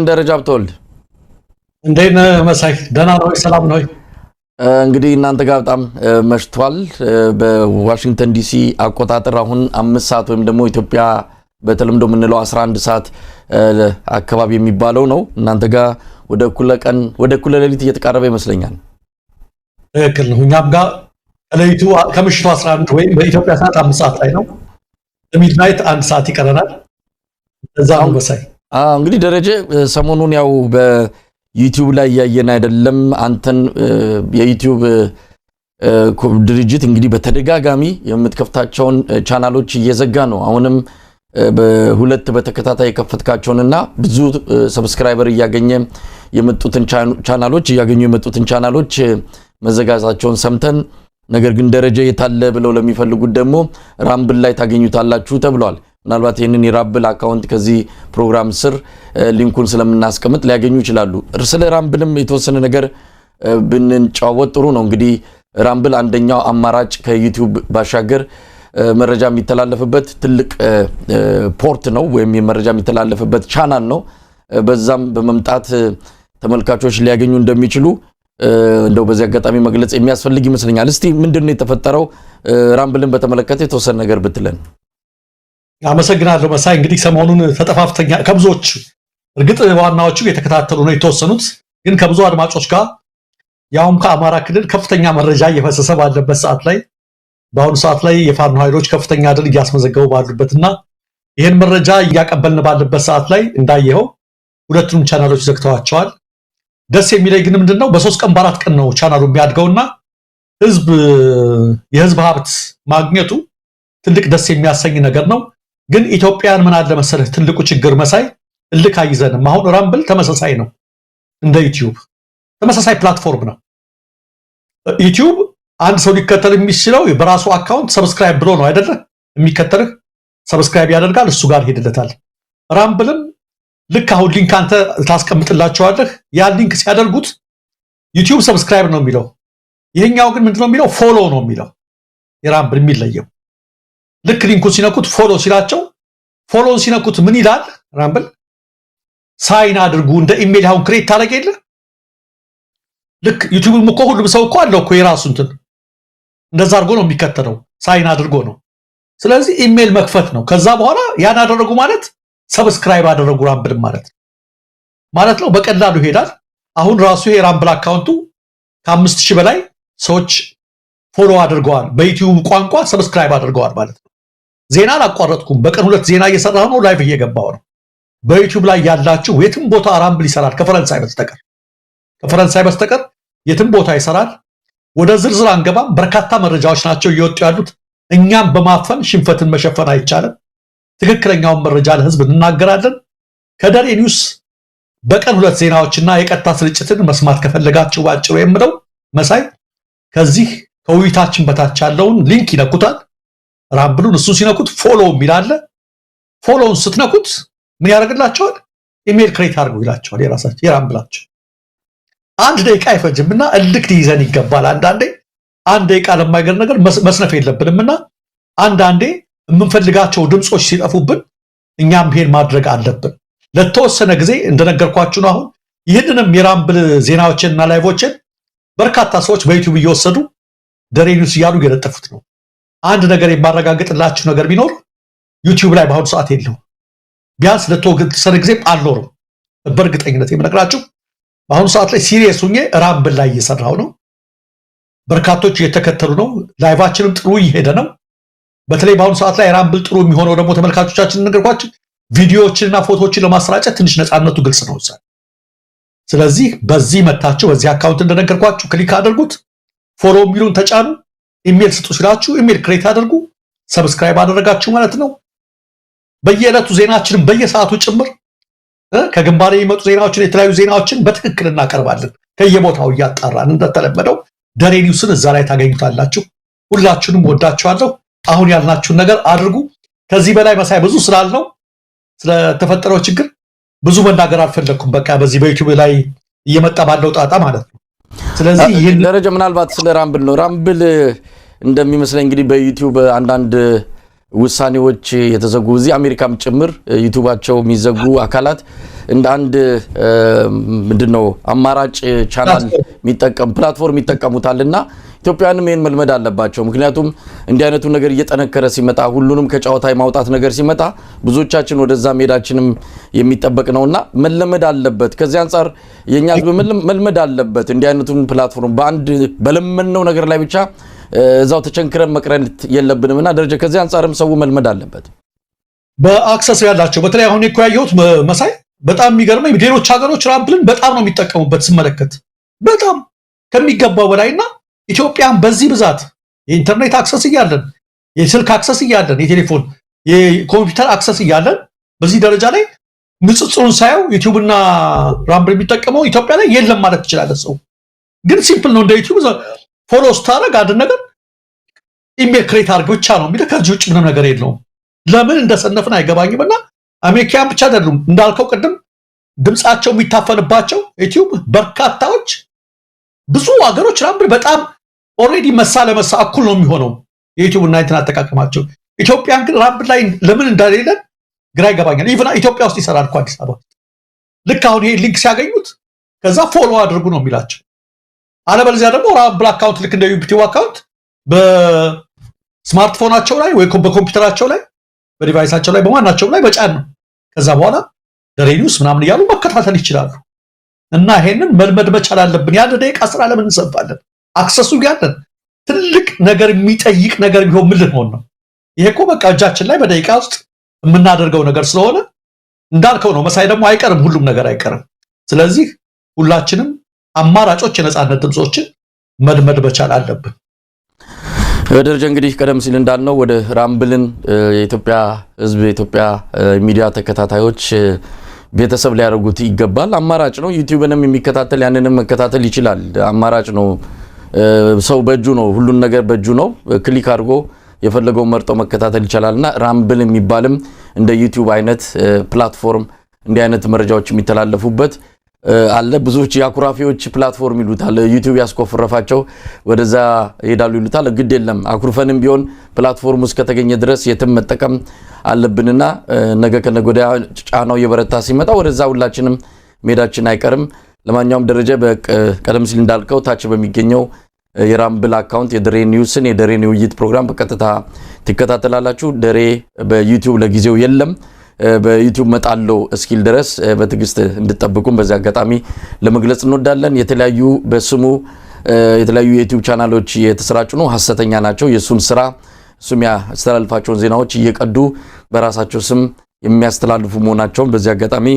ደረጃ ሀብተወልድ። እንዴት ነህ መሳይ? ደህና ነው? ሰላም ነው? እንግዲህ እናንተ ጋር በጣም መሽቷል። በዋሽንግተን ዲሲ አቆጣጠር አሁን 5 ሰዓት ወይም ደግሞ ኢትዮጵያ በተለምዶ የምንለው 11 ሰዓት አካባቢ የሚባለው ነው። እናንተ ጋር ወደ እኩለ ቀን፣ ወደ እኩለ ሌሊት እየተቃረበ ይመስለኛል። ትክክል ነው። እኛም ጋር ከሌሊቱ ከምሽቱ 11 ወይም በኢትዮጵያ ሰዓት 5 ሰዓት ላይ ነው። Midnight 1 ሰዓት ይቀረናል። እዛ ነው መሳይ። እንግዲህ ደረጀ፣ ሰሞኑን ያው በ YouTube ላይ እያየን አይደለም። አንተን የ YouTube ድርጅት እንግዲህ በተደጋጋሚ የምትከፍታቸውን ቻናሎች እየዘጋ ነው። አሁንም በሁለት በተከታታይ የከፈትካቸውንና ብዙ subscriber እያገኘ የመጡትን ቻናሎች እያገኙ የመጡትን ቻናሎች መዘጋታቸውን ሰምተን፣ ነገር ግን ደረጀ የታለ ብለው ለሚፈልጉት ደግሞ Rumble ላይ ታገኙታላችሁ ተብሏል። ምናልባት ይህንን የ Rumble account ከዚህ ፕሮግራም ስር link ኡን ስለምናስቀምጥ ሊያገኙ ይችላሉ። ስለ Rumble ም የተወሰነ ነገር ብንጨዋወት ጥሩ ነው። እንግዲህ Rumble አንደኛው አማራጭ ከ YouTube ባሻገር መረጃ የሚተላለፍበት ትልቅ port ነው፣ ወይም የመረጃ የሚተላለፍበት ቻናል ነው። በዛም በመምጣት ተመልካቾች ሊያገኙ እንደሚችሉ እንደው በዚህ አጋጣሚ መግለጽ የሚያስፈልግ ይመስለኛል። እስቲ ምንድን ነው የተፈጠረው? Rumble ን በተመለከተ የተወሰነ ነገር ብትለን። አመሰግናለሁ መሳይ። እንግዲህ ሰሞኑን ተጠፋፍተኛ ከብዙዎች፣ እርግጥ ዋናዎቹ የተከታተሉ ነው የተወሰኑት፣ ግን ከብዙ አድማጮች ጋር ያውም ከአማራ ክልል ከፍተኛ መረጃ እየፈሰሰ ባለበት ሰዓት ላይ፣ በአሁኑ ሰዓት ላይ የፋኖ ኃይሎች ከፍተኛ ድል እያስመዘገቡ ባሉበትና ይህን መረጃ እያቀበልን ባለበት ሰዓት ላይ እንዳየኸው ሁለቱንም ቻናሎች ዘግተዋቸዋል። ደስ የሚለኝ ግን ምንድነው፣ በ3 ቀን በ4 ቀን ነው ቻናሉ የሚያድገውና ህዝብ የህዝብ ሀብት ማግኘቱ ትልቅ ደስ የሚያሰኝ ነገር ነው። ግን ኢትዮጵያን ምን አለ መሰለህ ትልቁ ችግር መሳይ፣ እልክ አይዘንም። አሁን Rumble ተመሳሳይ ነው እንደ YouTube፣ ተመሳሳይ platform ነው። YouTube አንድ ሰው ሊከተል የሚችለው በራሱ account subscribe ብሎ ነው አይደለ? የሚከተልህ subscribe ያደርጋል፣ እሱ ጋር ይሄድለታል። Rumble ም ልክ አሁን link አንተ ታስቀምጥላቸዋለህ። ያን link ሲያደርጉት YouTube subscribe ነው የሚለው፣ ይሄኛው ግን ምንድነው የሚለው? Follow ነው የሚለው። የ Rumble የሚለየው ልክ link ኡን ሲነኩት follow ሲላቸው፣ follow ን ሲነኩት ምን ይላል Rumble? Sign አድርጉ፣ እንደ ኢሜል አሁን create ታደርግ የለ? ልክ YouTube ም እኮ ሁሉም ሰው እኮ አለው እኮ የራሱ እንትን፣ እንደዛ አድርጎ ነው የሚከተለው፣ sign አድርጎ ነው። ስለዚህ ኢሜል መክፈት ነው። ከዛ በኋላ ያን አደረጉ ማለት subscribe አደረጉ Rumble ማለት ነው። በቀላሉ ይሄዳል። አሁን ራሱ የ Rumble account ኡ ከ5,000 በላይ ሰዎች follow አድርገዋል። በ YouTube ቋንቋ subscribe አድርገዋል ማለት ነው። ዜና አላቋረጥኩም። በቀን ሁለት ዜና እየሰራሁ ነው። Live እየገባሁ ነው። በ YouTube ላይ ያላችሁ የትም ቦታ Rumble ይሰራል ከፈረንሳይ በስተቀር የትም ቦታ ይሰራል። ወደ ዝርዝር አንገባም። በርካታ መረጃዎች ናቸው እየወጡ ያሉት። እኛም በማፈን ሽንፈትን መሸፈን አይቻልም። ትክክለኛውን መረጃ ለህዝብ እንናገራለን። ከደሬ News በቀን ሁለት ዜናዎችና የቀጥታ ስርጭትን መስማት ከፈለጋችሁ ባጭሩ የምለው መሳይ፣ ከዚህ ከውይይታችን በታች ያለውን link ይነኩታል። Rumble ኡን እሱን ሲነኩት follow የሚል አለ። Follow ውን ስትነኩት ምን ያደርግላቸዋል? Email create አድርገው ይላቸዋል። የራሳቸው የ Rumble ኣቸው 1 ደቂቃ አይፈጅም እና እልክ ሊይዘን ይገባል። አንዳንዴ 1 ደቂቃ ለማይገር ነገር መስነፍ የለብንም እና አንዳንዴ የምንፈልጋቸው ድምፆች ሲጠፉብን እኛም ይሄን ማድረግ አለብን። ለተወሰነ ጊዜ እንደነገርኳችሁ ነው። አሁን ይህንንም የ Rumble ዜናዎችን እና live ኦችን በርካታ ሰዎች በ YouTube እየወሰዱ ደሬ News እያሉ እየለጠፉት ነው። አንድ ነገር የማረጋግጥላችሁ ነገር ቢኖር YouTube ላይ በአሁኑ ሰዓት የለውም። ቢያንስ ለተወሰነ ጊዜ አልኖርም። በእርግጠኝነት የምነግራችሁ በአሁኑ ሰዓት ላይ serious ሁኜ Rumble ላይ እየሰራሁ ነው። በርካቶች እየተከተሉ ነው። Live ኣችንም ጥሩ እየሄደ ነው። በተለይ በአሁኑ ሰዓት ላይ Rumble ጥሩ የሚሆነው ደግሞ ተመልካቾቻችን ነገርኳችሁ፣ ቪዲዮዎችንና ፎቶዎችን ለማሰራጨት ትንሽ ነፃነቱ ግልጽ ነው እዛ። ስለዚህ በዚህ መታችሁ በዚህ account እንደነገርኳችሁ click አድርጉት፣ follow የሚሉን ተጫኑ፣ ኢሜል ስጡ ሲላችሁ email create አድርጉ፣ subscribe አደረጋችሁ ማለት ነው። በየዕለቱ ዜናችንን በየሰዓቱ ጭምር ከግንባር የሚመጡ ዜናዎችን፣ የተለያዩ ዜናዎችን በትክክል እናቀርባለን። ከየቦታው እያጣራን እንደተለመደው ደሬ News ን እዛ ላይ ታገኙታላችሁ። ሁላችሁንም ወዳችኋለሁ። አሁን ያልናችሁን ነገር አድርጉ። ከዚህ በላይ መሳይ ብዙ ስላልነው ስለተፈጠረው ችግር ብዙ መናገር አልፈለግኩም። በቃ በዚህ በ YouTube ላይ እየመጣ ባለው ጣጣ ማለት ነው። ስለዚህ ይህን ደረጀ፣ ምናልባት ስለ Rumble ነው። Rumble እንደሚመስለኝ እንግዲህ በ YouTube አንዳንድ ውሳኔዎች የተዘጉ እዚህ አሜሪካም ጭምር ዩቲዩባቸው የሚዘጉ አካላት እንደ አንድ ምንድነው አማራጭ ቻናል የሚጠቀም platform ይጠቀሙታልና ኢትዮጵያውያንም ይህን መልመድ አለባቸው። ምክንያቱም እንዲህ አይነቱ ነገር እየጠነከረ ሲመጣ ሁሉንም ከጨዋታ የማውጣት ነገር ሲመጣ ብዙዎቻችን ወደዛ መሄዳችንም የሚጠበቅ ነውና መለመድ አለበት። ከዚህ አንጻር የኛ ሕዝብ መልመድ አለበት እንዲህ አይነቱን platform በአንድ በለመድነው ነገር ላይ ብቻ እዛው ተቸንክረን መቅረት የለብንም እና ደረጀ ከዚህ አንጻርም ሰው መልመድ አለበት። በ access ያላቸው በተለይ አሁን እኮ ያየሁት መሳይ በጣም የሚገርመኝ ሌሎች ሀገሮች ራምብልን በጣም ነው የሚጠቀሙበት ስመለከት በጣም ከሚገባው በላይና ኢትዮጵያን በዚህ ብዛት የኢንተርኔት access እያለን፣ የስልክ access እያለን፣ የቴሌፎን የኮምፒውተር access እያለን በዚህ ደረጃ ላይ ንጽጽሩን ሳየው ዩቲዩብ እና ራምብል የሚጠቀመው ኢትዮጵያ ላይ የለም ማለት ትችላለህ። ሰው ግን simple ነው። እንደ ዩቲዩብ follow ስታደርግ አንድ ነገር ኢሜል create አድርግ ብቻ ነው የሚለው። ከዚህ ውጭ ምንም ነገር የለውም። ለምን እንደሰነፍን አይገባኝም። እና አሜሪካን ብቻ አይደሉም እንዳልከው ቅድም ድምፃቸው የሚታፈንባቸው ዩቲዩብ በርካታዎች ብዙ ሀገሮች ራምብል በጣም already መሳ ለመሳ እኩል ነው የሚሆነው የዩቲዩብ እና እንትን አጠቃቀማቸው። ኢትዮጵያን ግን ራምብል ላይ ለምን እንደሌለን ግራ ይገባኛል። Even ኢትዮጵያ ውስጥ ይሰራል እኮ አዲስ አበባ ውስጥ። ልክ አሁን ይሄ link ሲያገኙት ከዛ follow አድርጉ ነው የሚላቸው። አለበለዚያ ደግሞ ራምብል account ልክ እንደ ዩቲዩብ account በስማርትፎናቸው ላይ ወይ በኮምፒውተራቸው ላይ በ device ኣቸው ላይ በማናቸውም ላይ መጫን ነው። ከዛ በኋላ ደሬ ኒውስ ምናምን እያሉ መከታተል ይችላሉ። እና ይሄንን መልመድ መቻል አለብን። የአንድ ደቂቃ ስራ ለምን እንሰንፋለን? Access ኡ ያለን ትልቅ ነገር የሚጠይቅ ነገር ቢሆን ምን ልንሆን ነው? ይሄ እኮ በቃ እጃችን ላይ በደቂቃ ውስጥ የምናደርገው ነገር ስለሆነ እንዳልከው ነው መሳይ፣ ደግሞ አይቀርም፣ ሁሉም ነገር አይቀርም። ስለዚህ ሁላችንም አማራጮች የነጻነት ድምፆችን መልመድ መቻል አለብን። ደረጀ እንግዲህ ቀደም ሲል እንዳልነው ወደ ራምብልን የኢትዮጵያ ሕዝብ የኢትዮጵያ ሚዲያ ተከታታዮች ቤተሰብ ሊያደርጉት ይገባል። አማራጭ ነው። ዩቲዩብንም የሚከታተል ያንንም መከታተል ይችላል። አማራጭ ነው። ሰው በእጁ ነው፣ ሁሉን ነገር በእጁ ነው። Click አድርጎ የፈለገውን መርጦ መከታተል ይቻላል እና ራምብል የሚባልም እንደ ዩቲዩብ አይነት platform እንዲህ አይነት መረጃዎች የሚተላለፉበት አለ። ብዙዎች የአኩራፊዎች platform ይሉታል። ዩቲዩብ ያስኮፍረፋቸው ወደዛ ይሄዳሉ ይሉታል። ግድ የለም አኩርፈንም ቢሆን platform ውስጥ ከተገኘ ድረስ የትም መጠቀም አለብንና ነገ ከነገ ወዲያ ጫናው የበረታ ሲመጣ ወደዛ ሁላችንም መሄዳችን አይቀርም። ለማንኛውም ደረጀ ቀደም ሲል እንዳልከው ታች በሚገኘው የራምብል account የደሬ ኒውስን የደሬን ውይይት ፕሮግራም በቀጥታ ትከታተላላችሁ። ደሬ በዩቲዩብ ለጊዜው የለም። በዩቲዩብ መጣለው እስኪል ድረስ በትዕግስት እንድጠብቁም በዚህ አጋጣሚ ለመግለጽ እንወዳለን። የተለያዩ በስሙ የተለያዩ የዩቲዩብ ቻናሎች የተሰራጩ ነው፣ ሀሰተኛ ናቸው። የእሱን ስራ እሱም ያስተላልፋቸውን ዜናዎች እየቀዱ በራሳቸው ስም የሚያስተላልፉ መሆናቸውን በዚህ አጋጣሚ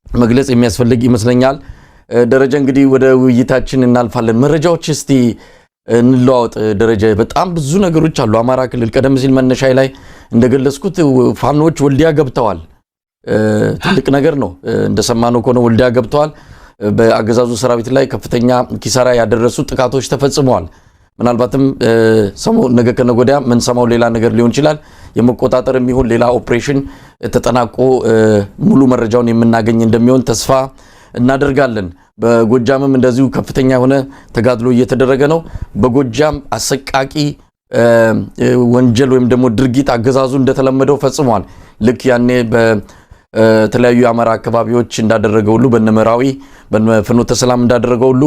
መግለጽ የሚያስፈልግ ይመስለኛል። ደረጀ እንግዲህ ወደ ውይይታችን እናልፋለን። መረጃዎች እስቲ እንለዋወጥ። ደረጀ በጣም ብዙ ነገሮች አሉ። አማራ ክልል ቀደም ሲል መነሻይ ላይ እንደገለጽኩት ፋኖች ወልዲያ ገብተዋል። ትልቅ ነገር ነው። እንደሰማነው ከሆነ ወልዲያ ገብተዋል። በአገዛዙ ሰራዊት ላይ ከፍተኛ ኪሳራ ያደረሱ ጥቃቶች ተፈጽመዋል። ምናልባትም ነገ ከነገ ወዲያ ምንሰማው ሌላ ነገር ሊሆን ይችላል። የመቆጣጠር የሚሆን ሌላ ኦፕሬሽን ተጠናቆ ሙሉ መረጃውን የምናገኝ እንደሚሆን ተስፋ እናደርጋለን። በጎጃምም እንደዚሁ ከፍተኛ የሆነ ተጋድሎ እየተደረገ ነው። በጎጃም አሰቃቂ ወንጀል ወይም ደግሞ ድርጊት አገዛዙ እንደተለመደው ፈጽሟል። ልክ ያኔ በተለያዩ የአማራ አካባቢዎች እንዳደረገ ሁሉ በነመራዊ በፍኖተ ሰላም እንዳደረገ ሁሉ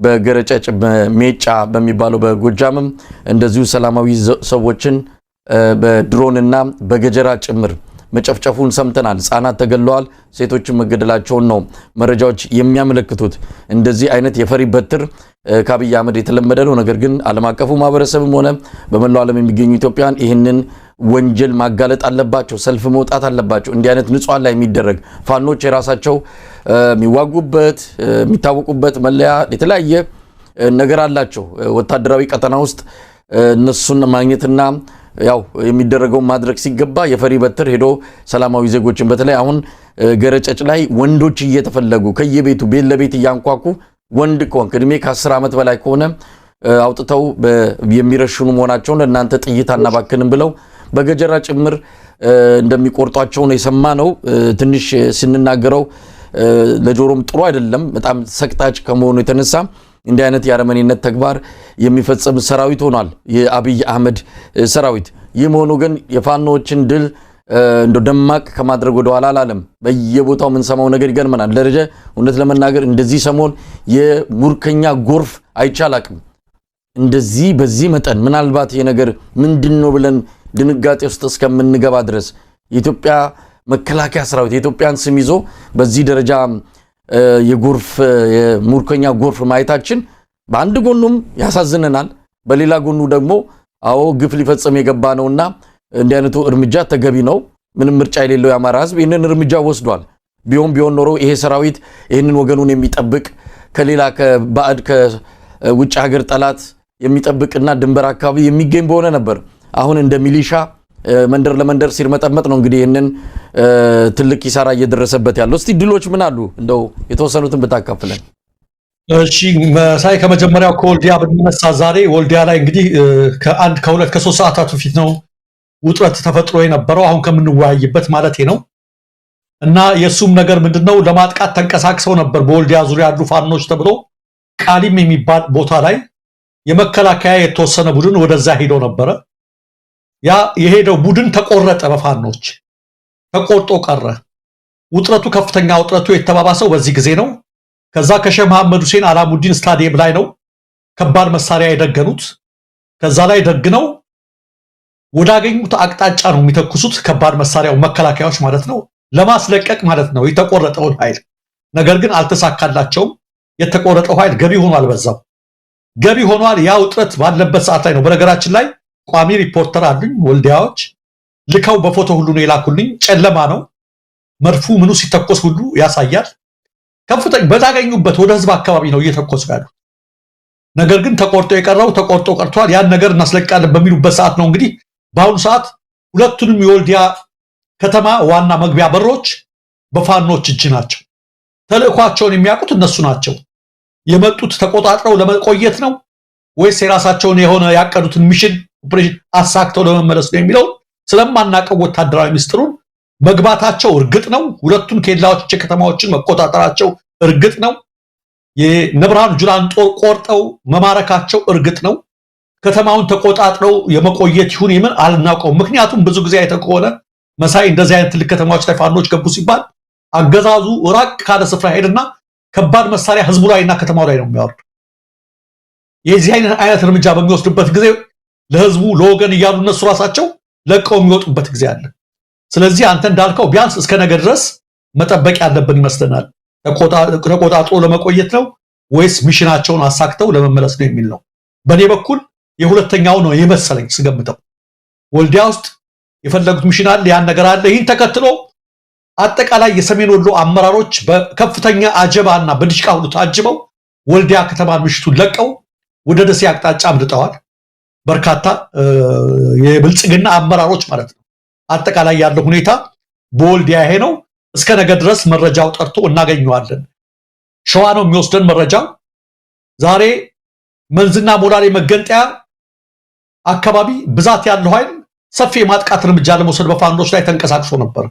በገረጨጭ በሜጫ በሚባለው በጎጃምም እንደዚሁ ሰላማዊ ሰዎችን በድሮንና በገጀራ ጭምር መጨፍጨፉን ሰምተናል። ሕጻናት ተገለዋል፣ ሴቶችን መገደላቸውን ነው መረጃዎች የሚያመለክቱት። እንደዚህ አይነት የፈሪ በትር ከአብይ አህመድ የተለመደ ነው። ነገር ግን ዓለም አቀፉ ማህበረሰብም ሆነ በመላው ዓለም የሚገኙ ኢትዮጵያውያን ይህንን ወንጀል ማጋለጥ አለባቸው፣ ሰልፍ መውጣት አለባቸው። እንዲህ አይነት ንጹሐን ላይ የሚደረግ ፋኖች የራሳቸው የሚዋጉበት የሚታወቁበት መለያ የተለያየ ነገር አላቸው። ወታደራዊ ቀጠና ውስጥ እነሱን ማግኘትና ያው የሚደረገውን ማድረግ ሲገባ የፈሪ በትር ሄዶ ሰላማዊ ዜጎችን በተለይ አሁን ገረጨጭ ላይ ወንዶች እየተፈለጉ ከየቤቱ ቤት ለቤት እያንኳኩ ወንድ ከሆንክ እድሜ ከ10 ዓመት በላይ ከሆነ አውጥተው የሚረሽኑ መሆናቸውን ለእናንተ ጥይት አናባክንም ብለው በገጀራ ጭምር እንደሚቆርጧቸው ነው የሰማነው። ትንሽ ስንናገረው ለጆሮም ጥሩ አይደለም። በጣም ሰቅጣጭ ከመሆኑ የተነሳ እንዲህ አይነት የአረመኔነት ተግባር የሚፈጽም ሰራዊት ሆኗል የአብይ አህመድ ሰራዊት። ይህ መሆኑ ግን የፋኖዎችን ድል እንደ ደማቅ ከማድረግ ወደኋላ አላለም። በየቦታው የምንሰማው ነገር ይገርመናል። ደረጀ፣ እውነት ለመናገር እንደዚህ ሰሞን የሙርከኛ ጎርፍ አይቻል አቅም እንደዚህ በዚህ መጠን ምናልባት ይህ ነገር ምንድን ነው ብለን ድንጋጤ ውስጥ እስከምንገባ ድረስ የኢትዮጵያ መከላከያ ሰራዊት የኢትዮጵያን ስም ይዞ በዚህ ደረጃ የጎርፍ የሙርከኛ ጎርፍ ማየታችን በአንድ ጎኑም ያሳዝነናል፣ በሌላ ጎኑ ደግሞ አዎ ግፍ ሊፈጽም የገባ ነውና እንዲህ አይነቱ እርምጃ ተገቢ ነው። ምንም ምርጫ የሌለው የአማራ ሕዝብ ይህንን እርምጃ ወስዷል። ቢሆን ቢሆን ኖሮ ይሄ ሰራዊት ይህንን ወገኑን የሚጠብቅ ከሌላ ከባዕድ ከውጭ ሀገር ጠላት የሚጠብቅና ድንበር አካባቢ የሚገኝ በሆነ ነበር። አሁን እንደ ሚሊሻ መንደር ለመንደር ሲርመጠመጥ ነው እንግዲህ ይህንን ትልቅ ኪሳራ እየደረሰበት ያለው። እስቲ ድሎች ምን አሉ? እንደው የተወሰኑትን ብታካፍለን። እሺ መሳይ፣ ከመጀመሪያው ከወልዲያ ብንነሳ ዛሬ ወልዲያ ላይ እንግዲህ ከአንድ ከሁለት ከሶስት ሰዓታት በፊት ነው ውጥረት ተፈጥሮ የነበረው አሁን ከምንወያይበት ማለት ነው። እና የእሱም ነገር ምንድነው ለማጥቃት ተንቀሳቅሰው ነበር በወልዲያ ዙሪያ ያሉ ፋኖች ተብሎ ቃሊም የሚባል ቦታ ላይ የመከላከያ የተወሰነ ቡድን ወደዛ ሄዶ ነበረ። ያ የሄደው ቡድን ተቆረጠ፣ በፋኖች ተቆርጦ ቀረ። ውጥረቱ ከፍተኛ ውጥረቱ የተባባሰው በዚህ ጊዜ ነው። ከዛ ከሼህ መሐመድ ሁሴን አላሙዲን ስታዲየም ላይ ነው ከባድ መሳሪያ የደገኑት። ከዛ ላይ ደግነው ወዳገኙት አቅጣጫ ነው የሚተኩሱት። ከባድ መሳሪያው መከላከያዎች ማለት ነው፣ ለማስለቀቅ ማለት ነው የተቆረጠውን ኃይል። ነገር ግን አልተሳካላቸውም። የተቆረጠው ኃይል ገቢ ሆኗል፣ በዛው ገቢ ሆኗል። ያ ውጥረት ባለበት ሰዓት ላይ ነው። በነገራችን ላይ ቋሚ ሪፖርተር አሉኝ ወልዲያዎች፣ ልከው በፎቶ ሁሉ ነው የላኩልኝ። ጨለማ ነው፣ መድፉ ምኑ ሲተኮስ ሁሉ ያሳያል። ከፍተኛ በታገኙበት ወደ ህዝብ አካባቢ ነው እየተኮሱ ያሉት። ነገር ግን ተቆርጦ የቀረው ተቆርጦ ቀርቷል። ያን ነገር እናስለቅቃለን በሚሉበት ሰዓት ነው እንግዲህ በአሁኑ ሰዓት ሁለቱንም የወልዲያ ከተማ ዋና መግቢያ በሮች በፋኖች እጅ ናቸው። ተልዕኳቸውን የሚያውቁት እነሱ ናቸው። የመጡት ተቆጣጥረው ለመቆየት ነው ወይስ የራሳቸውን የሆነ ያቀዱትን mission operation አሳክተው ለመመለስ ነው የሚለውን ስለማናውቀው ወታደራዊ ምስጢሩን መግባታቸው እርግጥ ነው። ሁለቱን ኬላዎች ከተማዎችን መቆጣጠራቸው እርግጥ ነው። የነብርሃኑ ጁላን ጦር ቆርጠው መማረካቸው እርግጥ ነው። ከተማውን ተቆጣጥረው የመቆየት ይሁን የምን አልናውቀውም። ምክንያቱም ብዙ ጊዜ አይተህ ከሆነ መሳይ እንደዚህ አይነት ትልቅ ከተማዎች ላይ ፋኖች ገቡ ሲባል አገዛዙ ራቅ ካለ ስፍራ ሄድና ከባድ መሳሪያ ህዝቡ ላይ እና ከተማው ላይ ነው የሚያወርድ። የዚህ አይነት እርምጃ በሚወስድበት ጊዜ ለህዝቡ ለወገን እያሉ እነሱ ራሳቸው ለቀው የሚወጡበት ጊዜ አለ። ስለዚህ አንተ እንዳልከው ቢያንስ እስከ ነገ ድረስ መጠበቅ ያለብን ይመስለናል። ተቆጣጥሮ ለመቆየት ነው ወይስ mission ኣቸውን አሳክተው ለመመለስ ነው የሚል ነው። በእኔ በኩል የሁለተኛው ነው የመሰለኝ ስገምተው። ወልዲያ ውስጥ የፈለጉት mission አለ፣ ያን ነገር አለ። ይህን ተከትሎ አጠቃላይ የሰሜን ወሎ አመራሮች በከፍተኛ አጀባና በድሽቃ ሁሉ ታጅበው ወልዲያ ከተማን ምሽቱን ለቀው ወደ ደሴ አቅጣጫ አምልጠዋል። በርካታ የብልጽግና አመራሮች ማለት ነው። አጠቃላይ ያለው ሁኔታ በወልዲያ ይሄ ነው። እስከ ነገ ድረስ መረጃው ጠርቶ እናገኘዋለን። ሸዋ ነው የሚወስደን መረጃው። ዛሬ መንዝና ሞላሌ መገንጠያ አካባቢ ብዛት ያለው ኃይል ሰፊ የማጥቃት እርምጃ ለመውሰድ በፋኖች ላይ ተንቀሳቅሶ ነበር።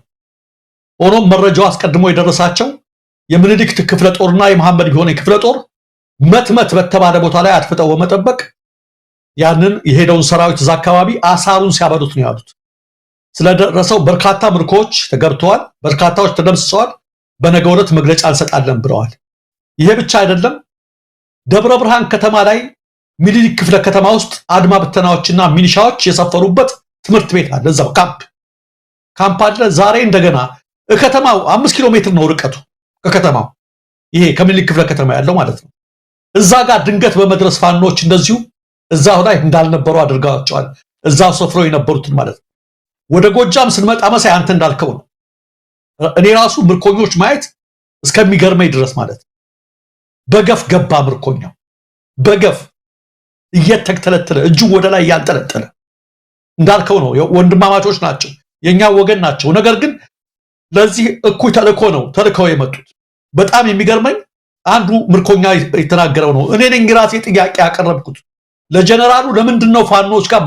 ሆኖም መረጃው አስቀድሞ የደረሳቸው የምኒልክ ክፍለ ጦርና የመሐመድ ቢሆነ ክፍለ ጦር መትመት በተባለ ቦታ ላይ አድፍጠው በመጠበቅ ያንን የሄደውን ሰራዊት እዛ አካባቢ አሳሩን ሲያበሉት ነው ያሉት። ስለደረሰው በርካታ ምርኮዎች ተገብተዋል፣ በርካታዎች ተደምስሰዋል። በነገው ዕለት መግለጫ እንሰጣለን ብለዋል። ይሄ ብቻ አይደለም። ደብረ ብርሃን ከተማ ላይ ሚኒሊክ ክፍለ ከተማ ውስጥ አድማ ብተናዎችና ሚኒሻዎች የሰፈሩበት ትምህርት ቤት አለ። እዛው ካምፕ ካምፕ አለ። ዛሬ እንደገና ከተማው 5 ኪሎ ሜትር ነው ርቀቱ ከከተማው ይሄ ከምኒልክ ክፍለ ከተማ ያለው ማለት ነው። እዛ ጋር ድንገት በመድረስ ፋኖች እንደዚሁ እዛው ላይ እንዳልነበሩ አድርገዋቸዋል። እዛው ሰፍረው የነበሩትን ማለት ነው። ወደ ጎጃም ስንመጣ መሳይ አንተ እንዳልከው ነው። እኔ ራሱ ምርኮኞች ማየት እስከሚገርመኝ ድረስ ማለት ነው። በገፍ ገባ ምርኮኛው በገፍ እየተተለተለ እጁ ወደ ላይ እያንጠለጠለ እንዳልከው ነው። ወንድማማቾች ናቸው፣ የኛ ወገን ናቸው። ነገር ግን ለዚህ እኩይ ተልእኮ ነው ተልከው የመጡት። በጣም የሚገርመኝ አንዱ ምርኮኛ የተናገረው ነው። እኔ ነኝ ራሴ ጥያቄ ያቀረብኩት ለጀነራሉ፣ ለምንድን ነው ፋኖች ጋር